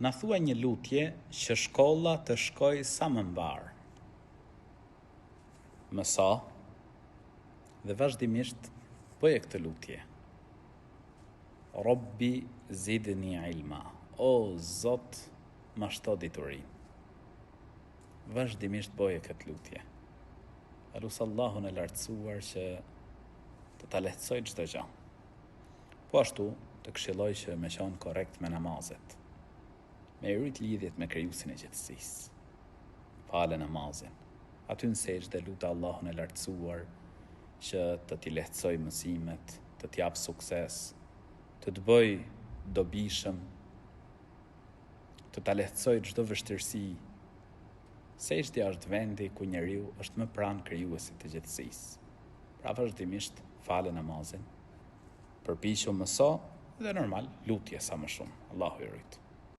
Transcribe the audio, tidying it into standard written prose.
Na thuaj një lutje që shkolla të shkojë sa më mbarë. Mëso dhe vazhdimisht bëje këtë lutje. Rabbi zidni ilma. O Zot, ma shto diturinë. Vazhdimisht bëje këtë lutje. E lus Allahun e lartësuar që të ta lehtësojë çdo gjë. Po ashtu, të këshilloj që me qenë korrekt me namazet. Me i rujt lidhjet me krijuesin e gjithësisë. Fale namazin. Aty në sexhde lute Allahun e lartësuar që të t'i lehtësojë mësimet, të t'japë sukses, të të bëjë dobishëm, të ta lehtësojë çdo vështirësi. Sexhdja është vendi ku njeriu është më pranë krijuesit të gjithësisë. Pra vazhdimisht fale namazin, përpiqu mëso dhe normal lutje sa më shumë. Allahu i rujt.